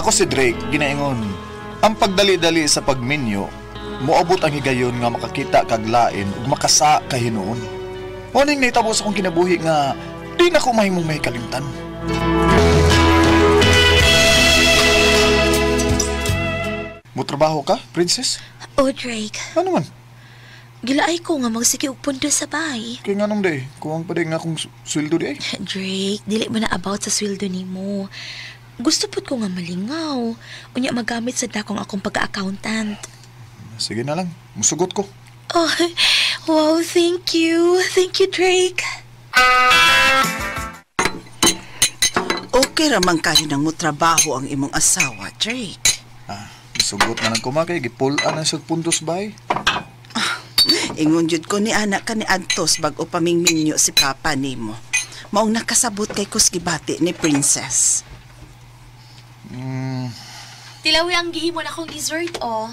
Ako si Drake, ginaingon. Ang pagdali-dali sa pagminyo, moabot ang higayon nga makakita kag lain ug makasa kahinuon. Mao ning nahitabo sa akong kinabuhi nga di na ko mahimong may kalimtan. Mutrabaho ka, princess? Oh, Drake. Ano man? Gilaay ko nga magsige og pundo sa bahay. Kaya nga nung day, kuwang pa day nga akong sweldo di ay. Drake, dili man na about sa sweldo nimo. Gusto pud ko nga malingaw. Unya magamit sa dakong akong pagka-accountant. Sige na lang, musugot ko. Oh, wow, thank you. Thank you, Drake. Okay ramang kayo nang mutrabaho ang imong asawa, Drake. Ah, musugot na lang kumakay, gipulaan ang siyang puntos bay. Ingon jud ko ni anak ka ni Antos bag-o pamingminyo si Papa nimo. Maong nakasabot kay kusgibati ni Princess. Tilawi ang gihimo na akong dessert, oh.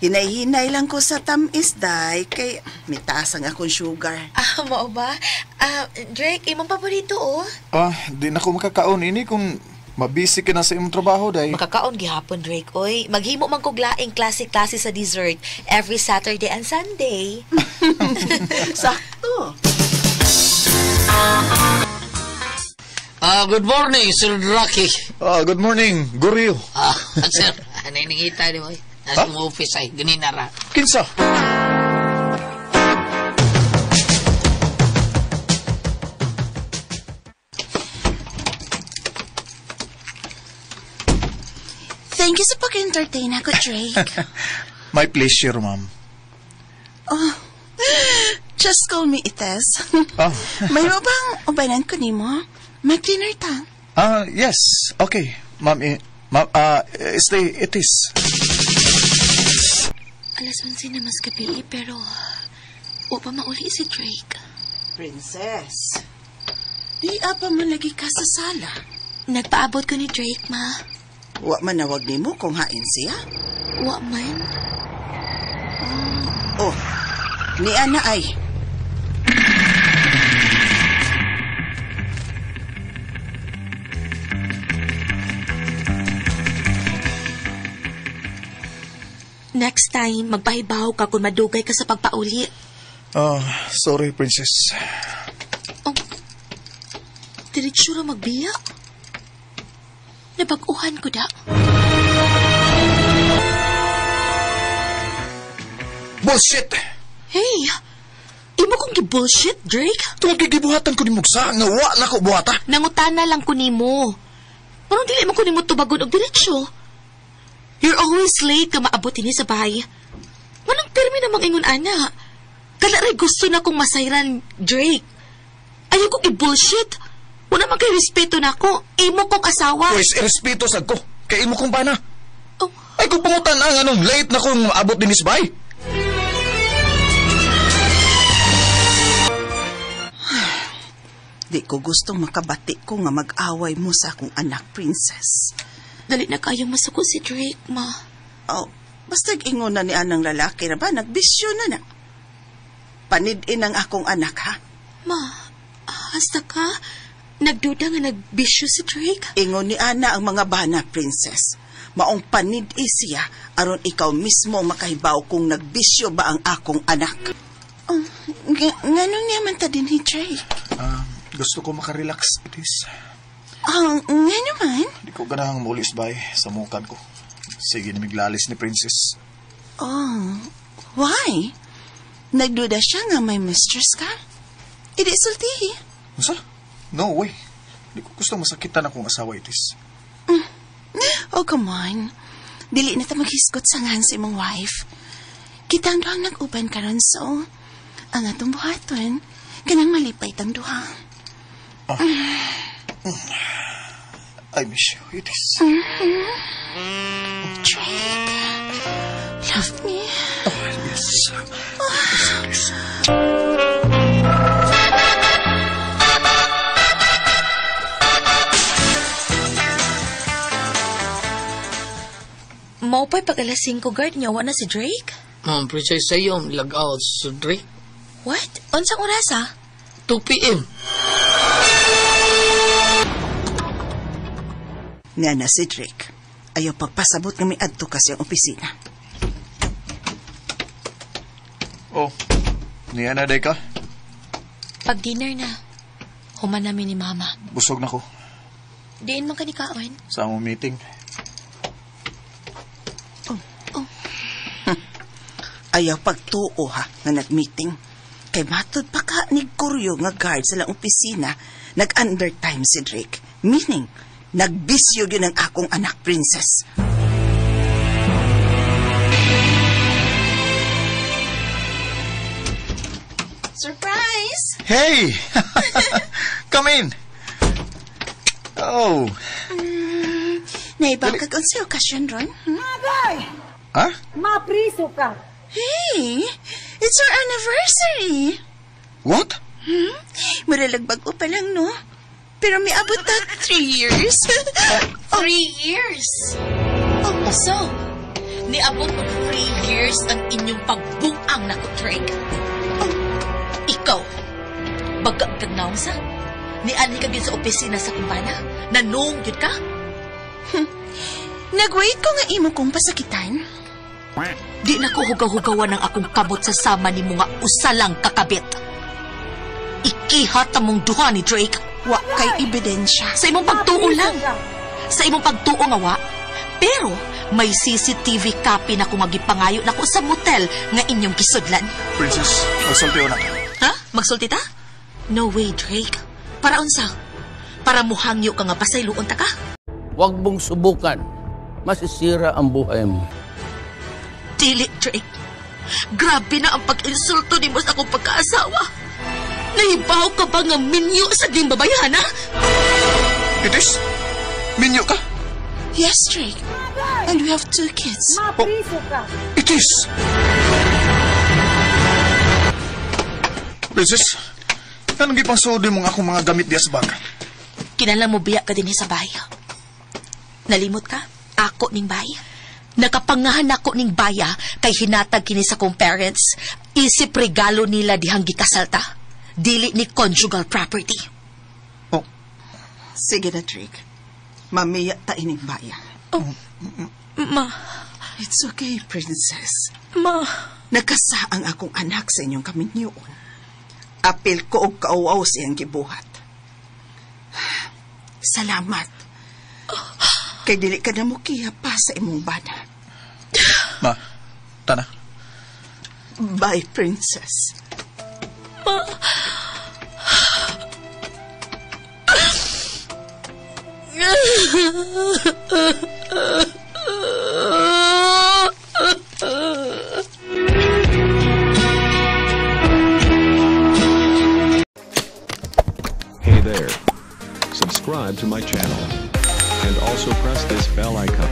Hinay-hinay lang ko sa tamis, day, kay may taas ang akong sugar. Ah, mao ba? Ah, Drake, imong paborito, oh. Ah, di na ko makakaon ini kung mabisi ka na sa imong trabaho, day. Makakaon gihapon, Drake, oy. Maghimo man kog laing klase-klase sa dessert every Saturday and Sunday. Sakto. Ah, good morning, Sir Rocky. Ah, good morning, Guryo. Ah, sir, nainingita ni mo. Nasa mong office ay, ganina ra. Kinsa? Thank you sa pag-entertain ako, Drake. My pleasure, ma'am. Oh, just call me Ites. Ah. May bang ubanan ko nimo? Mag-dinner ta. Ah, yes. Okay. Ma'am, ma'am, stay, it is. 11:00 na mas gabi, pero wa pa mauli si Drake. Princess, di apa man lagi ka sa sala. Nagpaabot ko ni Drake, ma. Wa man nawag nimo kung hain siya? Wa man. Oh, ni Ana ay. Next time, magpahibaw ka kung madugay ka sa pagpauli. Ah, sorry, Princess. Oh, diretso ra magbiya. Nabag-uhan ko da. Bullshit! Hey! Imo kong gi-bullshit, Drake? Tungod kay gibuhatan ko ni Mugsa, nga wa na ko buhata. Nangutana lang ko nimo. Parang dili mo ko nimo tubagon og diretsyo. You're always late ka maabot ini sa bahay. Manong pirmi namang ingon ana. Kana ray gusto na kong masayran, Drake. Ayaw kong i-bullshit. Wala man kay respeto na ako. Imo kong asawa. Pues, irespeto sad ko. Kay imo kong bana. Oh. Ay, kung pangutan ang anong late na kong maabot din sa bahay. Di ko gustong makabati ko nga mag-away mo sa akong anak, Princess. Dali na kayong masuko si Drake, ma. Oh, basta ingon na ni anang lalaki na ba, nagbisyo na na. Panidin ang akong anak, ha? Ma, hasta ka? Nagduda nga nagbisyo si Drake? Ingon ni Ana ang mga bana, Princess. Maong panid-i siya, aron ikaw mismo makahibaw kung nagbisyo ba ang akong anak. Oh, nganong niya man ta din ni Drake? Ah, gusto ko makarelax, it is. Ah, nga naman? Di ko ganahang mulis bay sa mukan ko. Sige na miglalis ni Princess. Oh, why? Nagduda siya nga may mistress ka? Idi sultihi. Unsa? No way. Di ko gusto masakitan akong asawa, it is. Oh, come on. Dili na ta maghisgot sa ngahan sa imong wife. Kitang duhang nag-uban karon so ang atong buhaton kanang malipay tang duha. Ah. I miss you, it is. Drake, love me. Oh, yes. Yes, yes. Mao pa'y pag alas 5, guard niya, wa na si Drake? Ma'am, Princess, sa iyo, lag-out si Drake. What? Unsang oras, ah? 2 p.m. Nga na si Drake. Ayaw pagpasabot nga may adto ka siyang opisina. Oh, niya na day ka? Pag-dinner na, human namin ni Mama. Busog na ko Diin man ka ni kaon. sa among meeting. Ayaw pagtuo ha nga nag-meeting. Kay matod pa ka ni Kuryo nga guard sa lang opisina, nag-undertime si Drake. Meaning, nagbisyo yun ang akong anak, princess. Surprise! Hey! Come in! Oh, Naiba ka kung sa okasyon ron? Hmm? ha? Mapriso ka. Hey! It's our anniversary! What? Muralag bago pa lang, no? Pero may abot na 3 years. 3 years! Oh, so, niabot og 3 years ang inyong pagbuang nako, Drake. Oh, ikaw, baga kag naong sa? Niani ka gyud sa opisina sa kumpanya? Nanong gyud ka? Nag-wait ko nga imo kong pasakitan. Di na ko hugaw-hugawan ang akong kamot sa sama ni mga usalang kakabit. Ikihat mong duha ni Drake. Wa kay ebidensya. Sa imong pagtuo lang. Sa imong pagtuo nga wa. Pero may CCTV copy na ko nga gipangayo nako sa motel nga inyong gisudlan. Princess, magsulti na. Ha? Magsulti ta? No way, Drake. Para unsa? Para muhangyo ka nga pasayloon ta ka? Huwag mong subukan. Masisira ang buhay mo. Dili, Drake. Grabe na ang pag-insulto nimo sa akong pagkaasawa. Nahibaw ka ba nga minyo sa ding babayhan, ha? It is? Minyo ka? Yes, Drake. And we have 2 kids. Mapriso ka. It is! Princess, anong gipang sudi mong akong mga gamit diya sa bag? Kinahanglan mo biya ka din sa bahay. Nalimot ka? Ako ning bahay. Nakapangahan ako ning baya kay hinatag kini sa kong parents. Isip regalo nila dihang gikasal ta. Dili ni conjugal property. Oh. Sige na, Drake. Mamiya ta ining baya. Oh, ma. It's okay, princess. Ma. Nagkasaang akong anak sa inyong kaminyoon. Apil ko og kauaw sa iyang gibuhat. Salamat. Kay dili ka na mukiha pa sa imong bana. Ma, tana. Bye, princess. Ma. Hey there. Subscribe to my channel. And also press this bell icon.